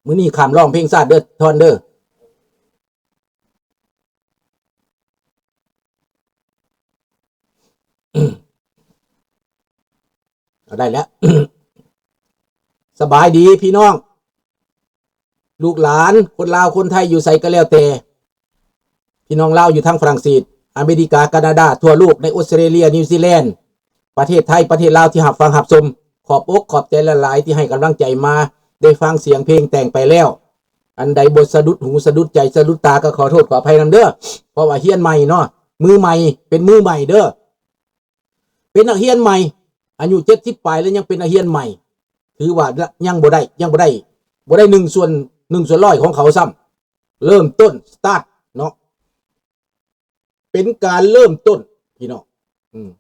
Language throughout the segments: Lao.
ມື້ນີ້ຂ້າມຮ້ອງເພງຊາດເດີ ທອນເດີ. ເອົາ ໄດ້ແລ້ວ. ສະບາຍດີພີ່ນ້ອງ ລູກຫຼານ ຄົນລາວ ຄົນໄທ ຢູ່ໃສກໍແລ້ວແຕ່ ພີ່ນ້ອງລາວຢູ່ທາງຝຣັ່ງເສດ, ອາເມລິກາ, ການາດາ, ທົ່ວໂລກ, ໃນອົດສະເຕຣເລຍ, ນິວຊີແລນ, ປະເທດໄທ, ປະເທດລາວທີ່ຮັບຟັງຮັບຊົມ, ຂອບອົກຂອບໃຈຫຼາຍໆ ທີ່ໃຫ້ກຳລັງໃຈມາ, ໄດ້ຟັງສຽງເພງແຕ່ງໄປແລ້ວ ອັນໃດບໍ່ສະດຸດຫູສະດຸດໃຈສະດຸດຕາ ກໍຂໍໂທດຂໍອະໄພນຳເດີ ເພາະວ່າຮຽນໃໝ່ເນາະ ມືໃໝ່ ເປັນມືໃໝ່ເດີ ເປັນນັກຮຽນໃໝ່ ອາຍຸເຈັດສິບປາຍແລ້ວ ຍັງເປັນນັກຮຽນໃໝ່ ຖືວ່າຍັງບໍ່ໄດ້ ຍັງບໍ່ໄດ້ ບໍ່ໄດ້ໜຶ່ງສ່ວນ ໜຶ່ງສ່ວນຮ້ອຍຂອງເຂົາຊ້ຳ ເລີ່ມຕົ້ນ ສະຕາດ ເນາະ ເປັນການເລີ່ມຕົ້ນ ພີ່ນ້ອງ ອືມ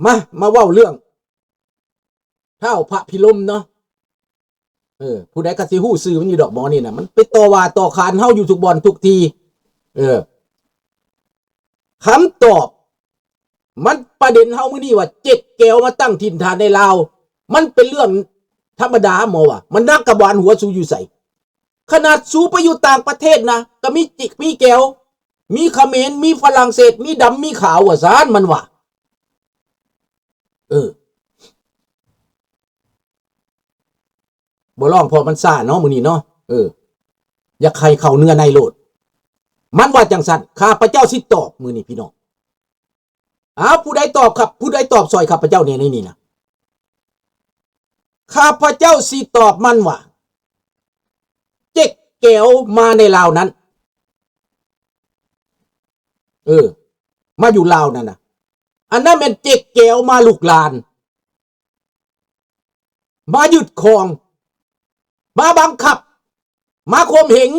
ມາ ມາເວົ້າເລື່ອງທ້າວພະພິລົມເນາະ ເອີ ຜູ້ໃດກໍຊິຮູ້ຊື່ມັນຢູ່ດອກ ໝໍນີ້ນະ ມັນໄປຕໍ່ວ່າຕໍ່ຂານເຮົາຢູ່ທຸກບ່ອນທຸກທີ່ ເອີ ຄຳຕອບ ມັນປະເດັນເຮົາມື້ນີ້ວ່າ ເຈັກແກວມາຕັ້ງຖິ່ນຖານໃນລາວ ມັນເປັນເລື່ອງທຳມະດາ ໝໍວ່າ ມັນໜັກກະບານຫົວສູຢູ່ໃສ? ຂະໜາດສູໄປຢູ່ຕ່າງປະເທດນະ ກໍມີຈິ ມີແກວ ມີຂະເໝນ ມີຝຣັ່ງເສດ ມີດຳ ມີຂາວ ວ່າຊັ້ນ ມັນວ່າ ເອີ ບໍ່ລອງ ເພາະມັນຊ້າເນາະ ມື້ນີ້ເນາະ ເອີ ຢາກໃຫ້ເຂົ້າເນື້ອໃນໂລດ ມັນວ່າຈັ່ງຊັ້ນ ຂ້າພະເຈົ້າຊິຕອບມື້ນີ້ ພີ່ນ້ອງ ອ້າວ ຜູ້ໃດຕອບຄັບ ຜູ້ໃດຕອບຊ່ອຍຂ້າພະເຈົ້າແດ່ໃນນີ້ນະ ຂ້າພະເຈົ້າຊິຕອບມັນວ່າ ເຈັກແກວມາໃນລາວນັ້ນ ເອີ ມາຢູ່ລາວນັ້ນນະ ອັນນັ້ນແມ່ນເຈັກແກວມາລຸກລານ ມາຍຶດຄອງ ມາບັງຄັບ ມາຂົ່ມເຫງ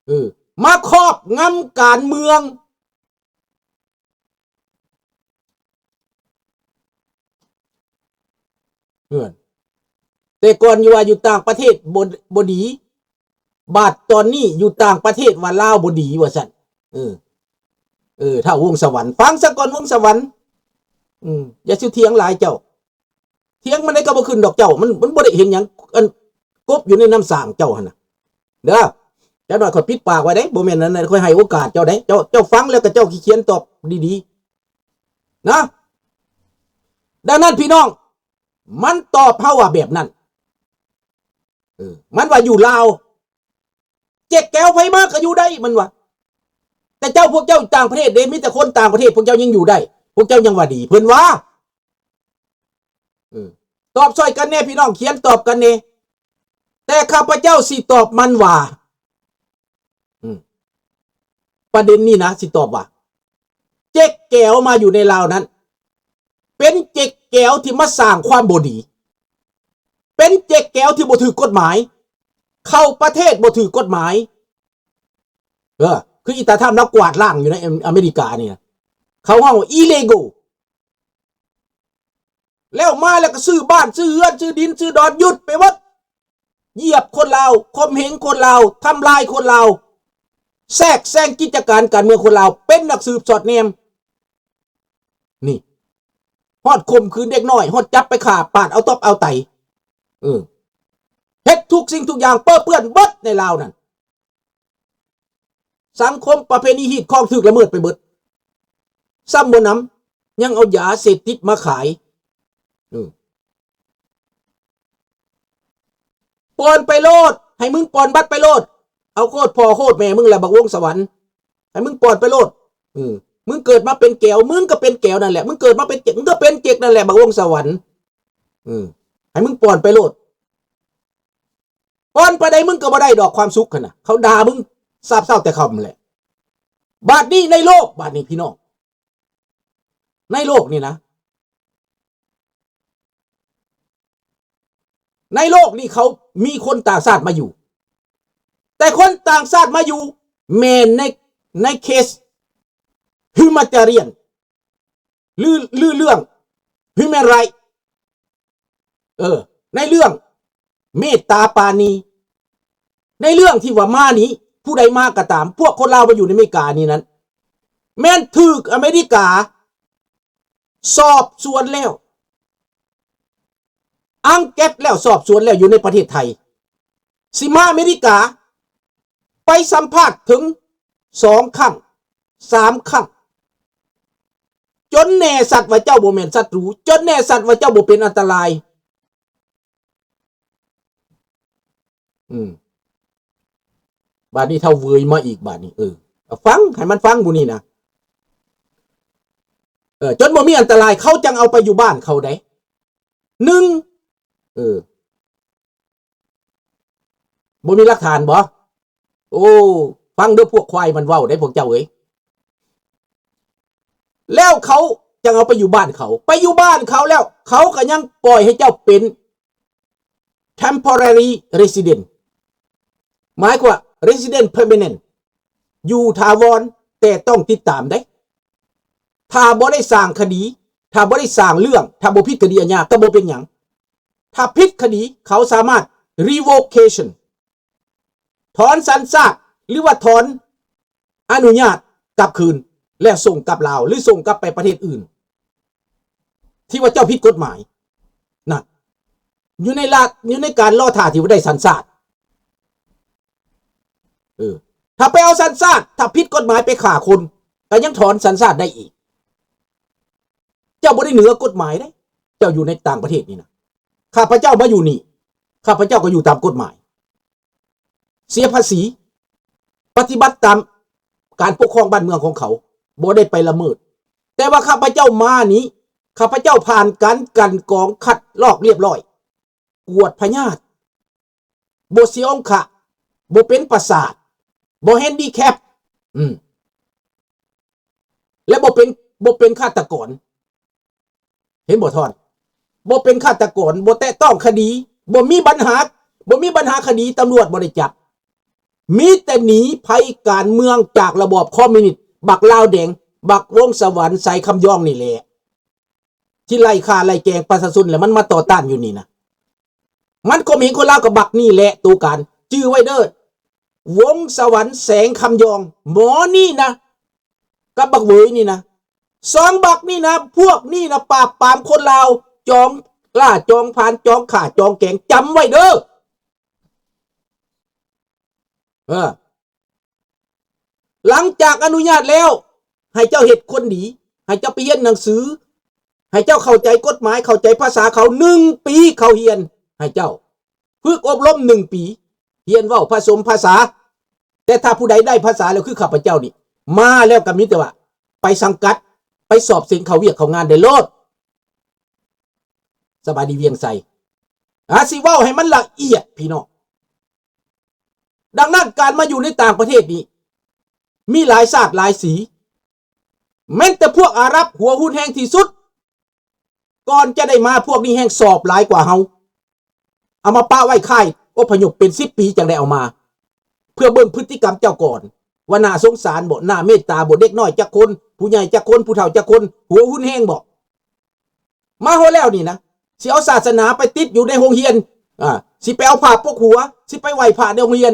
ເອີ ມາຄອບງຳການເມືອງ ເອີ ແຕ່ກ່ອນຢູ່ວ່າຢູ່ຕ່າງປະເທດບໍ່ ບໍ່ດີ ບາດຕອນນີ້ຢູ່ຕ່າງປະເທດວ່າລາວບໍ່ດີວ່າຊັ້ນ ເອີ ເອີ ທ້າວວົງສະຫວັນ ຟັງຊະກ່ອນ ວົງສະຫວັນ ອືມ ຢ່າຊິຖຽງຫຼາຍເຈົ້າ ຖຽງປານໃດກໍບໍ່ຂຶ້ນດອກເຈົ້າ ມັນ ມັນບໍ່ໄດ້ເຮັດຫຍັງ ອັນ ກົບຢູ່ໃນນ້ຳສ້າງເຈົ້າຫັ້ນນະ ເດີ ຈັກໜ້ອຍຂ້ອຍປິດປາກໄວ້ເດ້ ບໍ່ແມ່ນອັນນັ້ນ ຂ້ອຍໃຫ້ໂອກາດເຈົ້າເດ້ ເຈົ້າ ເຈົ້າຟັງແລ້ວກໍເຈົ້າຊິຂຽນຕອບດີໆ ນະ ດັ່ງນັ້ນ ພີ່ນ້ອງ ມັນຕອບເຮົາວ່າແບບນັ້ນ ເອີ ມັນວ່າຢູ່ລາວ ເຈັກແກວໃຜມາກໍຢູ່ໄດ້ ມັນວ່າ ແຕ່ເຈົ້າ ພວກເຈົ້າຢູ່ຕ່າງປະເທດເດ້ ມີແຕ່ຄົນຕ່າງປະເທດ ພວກເຈົ້າຍັງຢູ່ໄດ້ ພວກເຈົ້າຍັງວ່າດີ ເພິ່ນວ່າ ເອີ ຕອບຊ່ອຍກັນແດ່ ພີ່ນ້ອງ ຂຽນຕອບກັນແດ່ ແຕ່ຂ້າພະເຈົ້າຊິຕອບມັນວ່າ ອືມ ປະເດັນນີ້ນະ ຊິຕອບວ່າ ເຈັກແກວມາຢູ່ໃນລາວນັ້ນ ເປັນເຈັກແກວທີ່ມາສ້າງຄວາມບໍ່ດີ ເປັນເຈັກແກວທີ່ບໍ່ຖືກກົດໝາຍ ເຂົ້າປະເທດບໍ່ຖືກກົດໝາຍ ເອີ ຄືອີຕາທຳລາວກວາດລ້າງຢູ່ໃນອາເມລິການີ້ນະ ເຂົາເວົ້າວ່າ illegal ແລ້ວມາແລ້ວກໍຊື້ບ້ານ ຊື້ເຮືອນ ຊື້ດິນ ຊື້ດອນ ຍຶດໄປໝົດ ຢຽບຄົນລາວ ຂົ່ມເຫງຄົນລາວ ທຳລາຍຄົນລາວ ແຊກແຊງກິດຈະການການເມືອງຄົນລາວ ເປັນນັກສືບສອດແນມ ນີ້ ຮອດຂົ່ມຂືນເດັກນ້ອຍ ຮອດຈັບໄປຂ້າ ປາດເອົາຕັບເອົາໄຕ ເອີ ເຮັດທຸກສິ່ງທຸກຢ່າງເປິເປື້ອນເບິດໃນລາວນັ້ນ ສັງຄົມປະເພນີຮີດຄອງຖືກລະເມີດໄປເບິດ ຊ້ຳບໍ່ໜຳ ຍັງເອົາຢາເສບຕິດມາຂາຍ ເອີ ປ່ອນໄປໂລດ ໃຫ້ມຶງປ່ອນບັດໄປໂລດ ເອົາໂຄດພໍ່ໂຄດແມ່ມຶງແຫຼະ ບັກວົງສະຫວັນ ໃຫ້ມຶງປ່ອນໄປໂລດ ເອີ ມຶງເກີດມາເປັນແກວ ມຶງກໍເປັນແກວນັ້ນແຫຼະ ມຶງເກີດມາເປັນເຈັກ ມຶງກໍເປັນເຈັກນັ້ນແຫຼະ ບັກວົງສະຫວັນ ເອີ ໃຫ້ມຶງປ່ອນໄປໂລດ ປ່ອນປານໃດມຶງກໍບໍ່ໄດ້ດອກຄວາມສຸກຫັ້ນນະ ເຂົາດ່າມຶງຊາບເຊົ້າແຕ່ຄ່ຳແຫຼະ ບາດນີ້ໃນໂລກ ບາດນີ້ພີ່ນ້ອງ ໃນໂລກນີ້ນະ ໃນໂລກນີ້ເຂົາມີຄົນຕ່າງຊາດມາຢູ່ ແຕ່ຄົນຕ່າງຊາດມາຢູ່ແມ່ນໃນ ໃນເຄສ humanitarian ຫຼື ຫຼືເລື່ອງ human right ເອີ ໃນເລື່ອງເມດຕາປານີ ໃນເລື່ອງທີ່ວ່າມານີ້ ຜູ້ໃດມາກໍຕາມ ພວກຄົນລາວມາຢູ່ໃນອາເມລິການີ້ນັ້ນ ແມ່ນຖືກອາເມລິກາ ສອບສວນແລ້ວ ອັງເກັດແລ້ວ ສອບສວນແລ້ວ ຢູ່ໃນປະເທດໄທ ຊິມາອາເມລິກາ ໄປສຳພາດເຖິງສອງຄັ້ງ ສາມຄັ້ງ ຈົນແນ່ຊັດວ່າເຈົ້າບໍ່ແມ່ນສັດຕູ ຈົນແນ່ຊັດວ່າເຈົ້າບໍ່ເປັນອັນຕະລາຍ. ອືມ ບາດນີ້ທ້າວເຫວີຍມາອີກບາດນີ້ ເອີ ເອົາຟັງ ໃຫ້ມັນຟັງໝູ່ນີ້ນະ ເອີ ຈົນບໍ່ມີອັນຕະລາຍ ເຂົາຈັ່ງເອົາໄປຢູ່ບ້ານເຂົາໃດ ໜຶ່ງ ເອີ ບໍ່ມີຫຼັກຖານບໍ? ໂອ້ ຟັງເດີພວກຄວາຍມັນເວົ້າໄດ໋ພວກເຈົ້າເອີຍ ແລ້ວເຂົາຈັ່ງເອົາໄປຢູ່ບ້ານເຂົາ ໄປຢູ່ບ້ານເຂົາແລ້ວ ເຂົາກໍຍັງປ່ອຍໃຫ້ເຈົ້າເປັນ temporary resident ໝາຍຄວາມວ່າ resident permanent ຢູ່ຖາວອນ ແຕ່ຕ້ອງຕິດຕາມເດ້ ຖ້າບໍ່ໄດ້ສ້າງຄະດີ ຖ້າບໍ່ໄດ້ສ້າງເລື່ອງ ຖ້າບໍ່ຜິດຄະດີອາຍາ ກໍບໍ່ເປັນຫຍັງ ຖ້າຜິດຄະດີ ເຂົາສາມາດ revocation ຖອນສັນຊາດ ຫຼືວ່າຖອນອະນຸຍາດກັບຄືນ ແລ້ວສົ່ງກັບລາວ ຫຼືສົ່ງກັບໄປປະເທດອື່ນ ທີ່ວ່າເຈົ້າຜິດກົດໝາຍ ນັ້ນ ຢູ່ໃນລະ ຢູ່ໃນການລໍຖ້າທີ່ວ່າໄດ້ສັນຊາດ ເອີ ຖ້າໄປເອົາສັນຊາດ ຖ້າຜິດກົດໝາຍໄປຂ້າຄົນ ກໍຍັງຖອນສັນຊາດໄດ້ອີກ. ເຈົ້າບໍ່ໄດ້ເໜືອກົດໝາຍເດ້ ເຈົ້າຢູ່ໃນຕ່າງປະເທດນີ້ນະ ຂ້າພະເຈົ້າມາຢູ່ນີ້ ຂ້າພະເຈົ້າກໍຢູ່ຕາມກົດໝາຍ ເສຍພາສີ ປະຕິບັດຕາມການປົກຄອງບ້ານເມືອງຂອງເຂົາ ບໍ່ໄດ້ໄປລະເມີດ ແຕ່ວ່າຂ້າພະເຈົ້າມານີ້ ຂ້າພະເຈົ້າຜ່ານການກັ່ນກອງຄັດລອກລຽບລ້ອຍ ກວດພະຍາດ ບໍ່ເສຍອົງຄະ ບໍ່ເປັນປະສາດ ບໍ່ແຮນດີແຄັບ ອືມ ແລະ ບໍ່ເປັນ ບໍ່ເປັນຄາດຕະກອນ ເຫັນບໍ່ທ່ານ? ບໍ່ເປັນຄາດຕະກອນ ບໍ່ແຕະຕ້ອງຄະດີ ບໍ່ມີບັນຫາ ບໍ່ມີບັນຫາຄະດີ ຕຳຫຼວດບໍ່ໄດ້ຈັບ ມີແຕ່ໜີໄພການເມືອງຈາກລະບອບຄອມມິວນິດ ບັກລາວແດງ ບັກວົງສະຫວັນ ໄຊຄຳຍອງນີ້ແຫຼະ ທີ່ໄລ່ຂ້າໄລ່ແກງປະຊາຊົນ ແລ້ວມັນມາຕໍ່ຕ້ານຢູ່ນີ້ນະ ມັນຂົ່ມເຫັງຄົນລາວກັບບັກນີ້ແຫຼະ ໂຕການ ຈື່ໄວ້ເດີ້ ວົງສະຫວັນ ແສງຄຳຍອງ ໝໍນີ້ນະ ກັບບັກເຫວີຍນີ້ນະ ສອງບັກນີ້ນະ ພວກນີ້ນະ ປາບປາມຄົນລາວ ຈອງລ່າ ຈອງຜ່ານ ຈອງຂ້າ ຈອງແກງ ຈຳໄວ້ເດີ້ ເອີ. ຫຼັງຈາກອະນຸຍາດແລ້ວ ໃຫ້ເຈົ້າເຮັດຄົນດີ ໃຫ້ເຈົ້າໄປຮຽນໜັງສື ໃຫ້ເຈົ້າເຂົ້າໃຈກົດໝາຍ ເຂົ້າໃຈພາສາເຂົາ ໜຶ່ງປີເຂົາຮຽນໃຫ້ເຈົ້າ ຝຶກອົບຮົມໜຶ່ງປີ ຮຽນເວົ້າຜະສົມພາສາ ແຕ່ຖ້າຜູ້ໃດໄດ້ພາສາແລ້ວ ຄືຂ້າພະເຈົ້ານີ້ ມາແລ້ວກໍມີແຕ່ວ່າໄປສັງກັດ ໄປສອບເສັງເຂົ້າວຽກເຂົ້າງານໄດ້ໂລດ. ສະບາຍດີວຽງໄຊ ອາ ຊິເວົ້າໃຫ້ມັນລະອຽດພີ່ນ້ອງ ດັ່ງນັ້ນ ການມາຢູ່ໃນຕ່າງປະເທດນີ້ ມີຫຼາຍຊາດຫຼາຍສີ ແມ່ນແຕ່ພວກອາຣັບຫົວຮຸນແຮງທີ່ສຸດ ກ່ອນຈະໄດ້ມາ ພວກນີ້ແຮ່ງສອບຫຼາຍກວ່າເຮົາ ເອົາມາປະໄວ້ຄ້າຍອົບພະຍົບເປັນສິບປີ ຈັ່ງໄດ້ເອົາມາ ເພື່ອເບິ່ງພຶດຕິກຳເຈົ້າກ່ອນ ວ່າໜ້າສົງສານບໍ່ ໜ້າເມດຕາບໍ່ ເດັກນ້ອຍຈັກຄົນ ຜູ້ໃຫຍ່ຈັກຄົນ ຜູ້ເຖົ້າຈັກຄົນ ຫົວຮຸນແຮງບໍ່. ມາຮອດແລ້ວນີ້ນະ ຊິເອົາສາສະໜາໄປຕິດຢູ່ໃນໂຮງຮຽນ ອາ ຊິໄປເອົາຜ້າປົກຫົວ ຊິໄປໄຫວ້ພະໃນໂຮງຮຽນ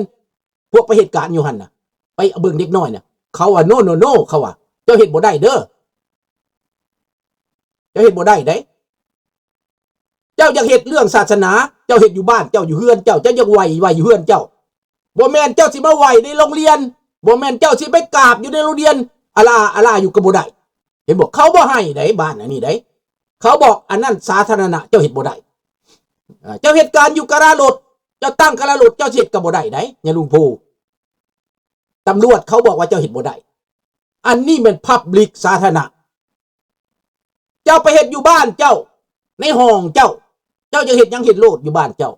ພວກໄປເຮັດການຢູ່ຫັ້ນນະ ໄປເບິ່ງເດັກນ້ອຍນະ ເຂົາວ່າ ໂນ ໂນ ໂນ ເຂົາວ່າ ເຈົ້າເຮັດບໍ່ໄດ້ເດີ້ ເຈົ້າເຮັດບໍ່ໄດ້ເດ້ ເຈົ້າຢາກເຮັດເລື່ອງສາສະໜາ ເຈົ້າເຮັດຢູ່ບ້ານເຈົ້າ ຢູ່ເຮືອນເຈົ້າ ເຈົ້າຢາກໄຫວ້ ໄຫວ້ຢູ່ເຮືອນເຈົ້າ ບໍ່ແມ່ນເຈົ້າຊິມາໄຫວ້ໃນໂຮງຮຽນ ບໍ່ແມ່ນເຈົ້າຊິໄປກາບຢູ່ໃນໂຮງຮຽນ ອາລາ ອາລາຢູ່ກໍບໍ່ໄດ້ ເຫັນບໍ່ ເຂົາບໍ່ໃຫ້ໃດ ບ້ານອັນນີ້ໃດ ເຂົາບອກ ອັນນັ້ນສາທາລະນະ ເຈົ້າເຮັດບໍ່ໄດ້ ເຈົ້າເຮັດການຢູ່ກະລາລົດ ເຈົ້າຕັ້ງກະລາລົດ ເຈົ້າຊິເຮັດກໍບໍ່ໄດ້ໃດ ຍາລຸງໂພ ຕຳຫຼວດເຂົາບອກວ່າເຈົ້າເຮັດບໍ່ໄດ້ ອັນນີ້ແມ່ນ public ສາທາລະນະ ເຈົ້າໄປເຮັດຢູ່ບ້ານເຈົ້າ ໃນຫ້ອງເຈົ້າ ເຈົ້າຈະເຮັດຫຍັງເຮັດໂລດຢູ່ບ້ານເຈົ້າ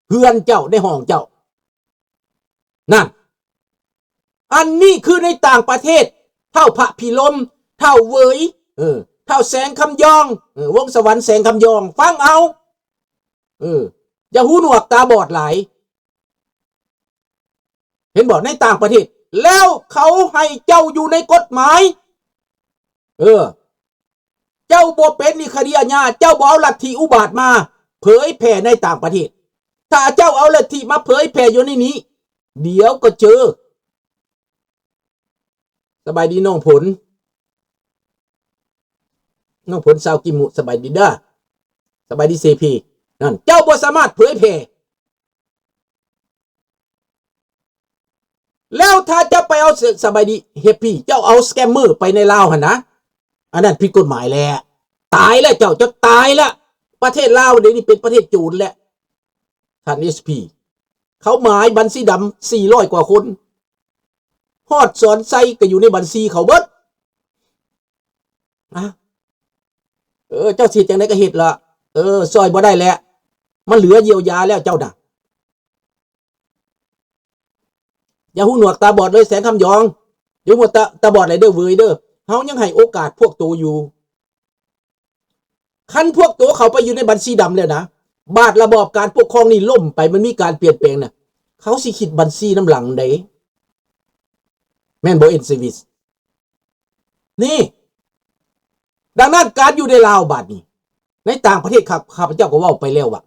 ເຮືອນເຈົ້າ ໃນຫ້ອງເຈົ້າ ນັ້ນ ອັນນີ້ຄືໃນຕ່າງປະເທດ ທ້າວພະພິລົມ ທ້າວເຫວີຍ ເອີ ທ້າວແສງຄຳຍອງ ເອີ ວົງສະຫວັນ ແສງຄຳຍອງ ຟັງເອົາ ເອີ ຢ່າຫູໜວກຕາບອດຫຼາຍ ເຫັນບໍ່ ໃນຕ່າງປະເທດ ແລ້ວເຂົາໃຫ້ເຈົ້າຢູ່ໃນກົດໝາຍ ເອີ ເຈົ້າບໍ່ເປັນນີ້ຄະດີອາຍາ ເຈົ້າບໍ່ເອົາລັດທິອຸບາດມາເຜີຍແຜ່ໃນຕ່າງປະເທດ ຖ້າເຈົ້າເອົາລັດທິມາເຜີຍແຜ່ຢູ່ໃນນີ້ ດຽວກໍເຈີ. ສະບາຍດີນ້ອງຝົນ. ນ້ອງຝົນຊາວກິມມຸ ສະບາຍດີເດີ ສະບາຍດີ ເຊ ພີ ນັ້ນ ເຈົ້າບໍ່ສາມາດເຜີຍແຜ່ ແລ້ວຖ້າເຈົ້າໄປເອົາ ສະ ສະບາຍດີ ແຮັບພີ ເຈົ້າເອົາສະແກມເມີໄປໃນລາວຫັ້ນນະ ອັນນັ້ນຜິດກົດໝາຍແລ້ວ ຕາຍແລ້ວເຈົ້າ ເຈົ້າຕາຍແລ້ວ ປະເທດລາວດຽວນີ້ເປັນປະເທດໂຈນແລ້ວ ທ່ານ ເອສ ພີ ເຂົາໝາຍບັນຊີດຳສີ່ຮ້ອຍກວ່າຄົນ ຮອດສອນໄຊກໍຢູ່ໃນບັນຊີເຂົາເບິດ ອາ ເອີ ເຈົ້າຊິເຮັດຈັ່ງໃດກໍເຮັດລະ ເອີ ຊ່ອຍບໍ່ໄດ້ແລ້ວ ມັນເຫຼືອຢຽວຢາແລ້ວເຈົ້ານະ ຢ່າຫູໜວກຕາບອດເລີຍ ແສງຄຳຢອງ ຢ່າຫົວຕາ ຕາບອດຫຼາຍເດີເວີຍເດີ ເຮົາຍັງໃຫ້ໂອກາດພວກໂຕຢູ່ ຄັນພວກໂຕເຂົ້າໄປຢູ່ໃນບັນຊີດຳແລ້ວນະ ບາດລະບອບການປົກຄອງນີ້ລົ້ມໄປ ມັນມີການປ່ຽນແປງນະ ເຂົາຊິຄິດບັນຊີນຳຫຼັງເດ້ ແມ່ນບໍ່ ເອັນ ຊີ ວີ ນີ້ ດັ່ງນັ້ນການຢູ່ໃນລາວບາດນີ້ ໃນຕ່າງປະເທດ ຂ້າ ຂ້າພະເຈົ້າກໍເວົ້າໄປແລ້ວວ່າ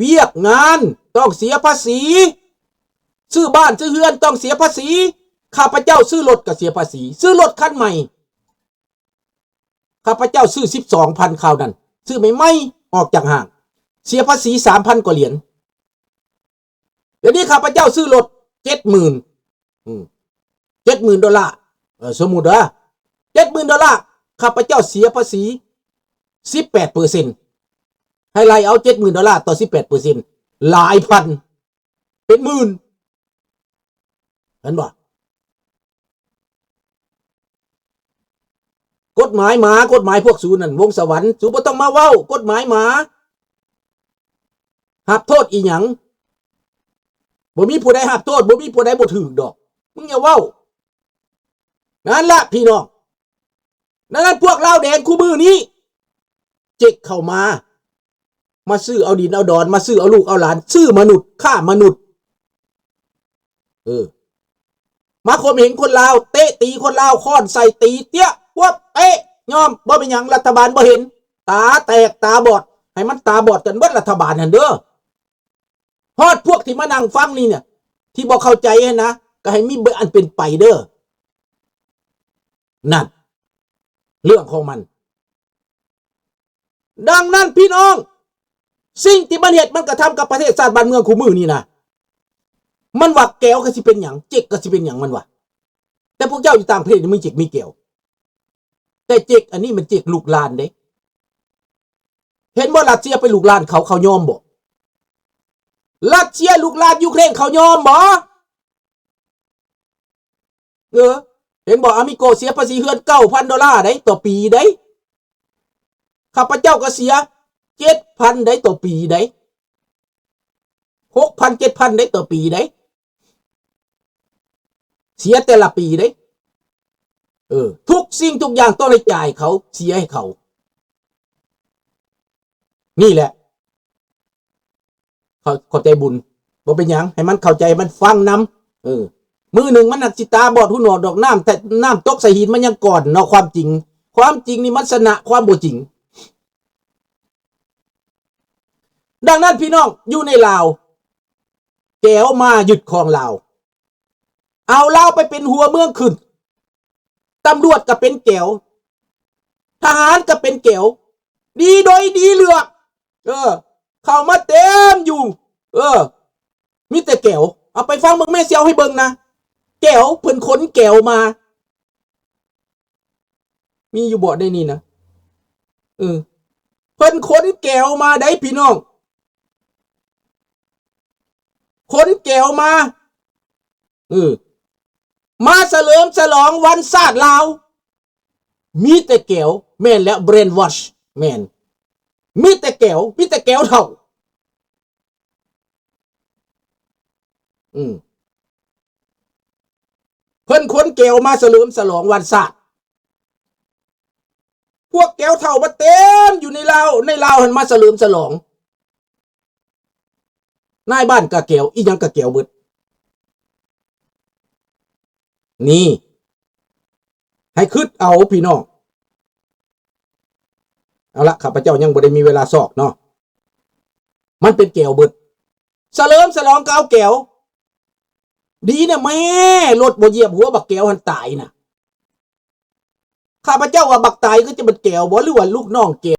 ວຽກງານຕ້ອງເສຍພາສີ ຊື້ບ້ານຊື້ເຮືອນຕ້ອງເສຍພາສີ ຂ້າພະເຈົ້າຊື້ລົດກໍເສຍພາສີ ຊື້ລົດຄັນໃໝ່ ຂ້າພະເຈົ້າຊື້ສິບສອງພັນ ຄາວນັ້ນ ຊື້ໃໝ່ໆ ອອກຈາກຫ້າງ ເສຍພາສີສາມພັນກວ່າຫຼຽນ ດຽວນີ້ຂ້າພະເຈົ້າຊື້ລົດເຈັດໝື່ນ ອືມ ເຈັດໝື່ນໂດລາ ເອີ ສົມມຸດເດີ ເຈັດໝື່ນໂດລາ ຂ້າພະເຈົ້າເສຍພາສີສິບແປດເປີເຊັນ ໃຫ້ໄລ່ເອົາເຈັດໝື່ນໂດລາຕໍ່ສິບແປດເປີເຊັນ ຫຼາຍພັນ ເປັນໝື່ນ ເຫັນບໍ່? ກົດໝາຍໝາ ກົດໝາຍພວກສູນັ້ນ ວົງສະຫວັນ ສູບໍ່ຕ້ອງມາເວົ້າ ກົດໝາຍໝາ ຮັບໂທດອີ່ຫຍັງ? ບໍ່ມີຜູ້ໃດຮັບໂທດ ບໍ່ມີຜູ້ໃດບໍ່ຖືກດອກ ມຶງຢ່າເວົ້າ ນັ້ນລະພີ່ນ້ອງ ດັ່ງນັ້ນພວກລາວແດງຄູ່ມື້ນີ້ ເຈັກເຂົ້າມາ ມາຊື້ເອົາດິນເອົາດອນ ມາຊື້ເອົາລູກເອົາຫຼານ ຊື້ມະນຸດ ຄ້າມະນຸດ ເອີ ມາຂົ່ມເຫັງຄົນລາວ ເຕະຕີຄົນລາວ ຄ້ອນໃສ່ ຕີເຕຍ ປວບ ເຕະ ຍອມ ບໍ່ເປັນຫຍັງ ລັດຖະບານບໍ່ເຫັນ ຕາແຕກຕາບອດ ໃຫ້ມັນຕາບອດກັນເບິດລັດຖະບານຫັ້ນເດີ ຮອດພວກທີ່ມານັ່ງຟັງນີ້ນະ ທີ່ບໍ່ເຂົ້າໃຈຫັ້ນນະ ກໍໃຫ້ມີອັນເປັນໄປເດີ ນັ້ນ ເລື່ອງຂອງມັນ ດັ່ງນັ້ນພີ່ນ້ອງ ສິ່ງທີ່ມັນເຮັດມັນກະທຳກັບປະເທດຊາດບ້ານເມືອງຄູ່ມື້ນີ້ນະ ມັນວ່າແກວກໍຊິເປັນຫຍັງ ເຈັກກໍຊິເປັນຫຍັງ ມັນວ່າ ແຕ່ພວກເຈົ້າຢູ່ຕ່າງປະເທດນີ້ມີເຈັກມີແກວ ແຕ່ເຈັກອັນນີ້ມັນເຈັກລູກຫຼານເດ້ ເຫັນບໍ່ ຣັດເຊຍໄປລຸກລານເຂົາ ເຂົາຍອມບໍ່? ຣັດເຊຍລຸກລານຢູເຄຣນ ເຂົາຍອມບໍ່? ເອີ ເຫັນບໍ່? ອາມິໂກເສຍພາສີເຮືອນເກົ້າພັນໂດລາໄດ໋ ຕໍ່ປີໄດ໋ ຂ້າພະເຈົ້າກໍເສຍເຈັດພັນໄດ໋ ຕໍ່ປີໄດ໋ ຫົກພັນ ເຈັດພັນໄດ໋ ຕໍ່ປີໄດ໋ ເສຍແຕ່ລະປີເດ້ ເອີ ທຸກສິ່ງທຸກຢ່າງຕ້ອງໄດ້ຈ່າຍເຂົາ ເສຍໃຫ້ເຂົາ ນີ້ແຫຼະ ເຂົາ ເຂົາໃຈບຸນ ບໍ່ເປັນຫຍັງ ໃຫ້ມັນເຂົ້າໃຈ ໃຫ້ມັນຟັງນຳ ເອີ ມື້ໜຶ່ງມັນອາດຊິຕາບອດຫູໜວກດອກ ນ້ຳ ນ້ຳຕົກໃສ່ຫີນມັນຍັງກ່ອນເນາະ ຄວາມຈິງ ຄວາມຈິງນີ້ມັນຊະນະຄວາມບໍ່ຈິງ. ດັ່ງນັ້ນພີ່ນ້ອງ ຢູ່ໃນລາວ ແກວມາຍຶດຄອງລາວ ເອົາລາວໄປເປັນຫົວເມືອງຂຶ້ນ ຕຳຫຼວດກໍເປັນແກວ ທະຫານກໍເປັນແກວ ດີໂດຍດີເລືອກ ເອີ ເຂົ້າມາເຕັມຢູ່ ເອີ ມີແຕ່ແກວ ເອົາໄປຟັງເບິ່ງ ແມ່ຊິເອົາໃຫ້ເບິ່ງນະ ແກວ ເພິ່ນຂົນແກວມາ ມີຢູ່ບໍ່ໃນນີ້ນະ? ເອີ ເພິ່ນຂົນແກວມາໄດ໋ພີ່ນ້ອງ ຂົນແກວມາ ເອີ ມາສະເຫຼີມສະຫຼອງວັນຊາດລາວ ມີແຕ່ແກວ ແມ່ນແລ້ວ brainwash ແມ່ນ ມີແຕ່ແກວ ມີແຕ່ແກວເຖົ້າ ອືມ ເພິ່ນຂົນແກວມາສະເຫຼີມສະຫຼອງວັນຊາດ ພວກແກວເຖົ້າມາເຕັມຢູ່ໃນລາວ ໃນລາວຫັ້ນມາສະເຫຼີມສະຫຼອງ ນາຍບ້ານກະແກວ ອີ່ຫຍັງກະແກວເບິດ ນີ້ ໃຫ້ຄິດເອົາພີ່ນ້ອງ ເອົາລະ ຂ້າພະເຈົ້າຍັງບໍ່ໄດ້ມີເວລາຊອກເນາະ ມັນເປັນແກວເບິດ ສະເຫຼີມສະຫຼອງກໍເອົາແກວ ດີນະແມ້ ລົດບໍ່ຢຽບຫົວບັກແກວຫັ້ນຕາຍນະ ຂ້າພະເຈົ້າວ່າບັກຕາຍຄືຈະແມ່ນແກວບໍ່ ຫຼືວ່າລູກນ້ອງແກວ?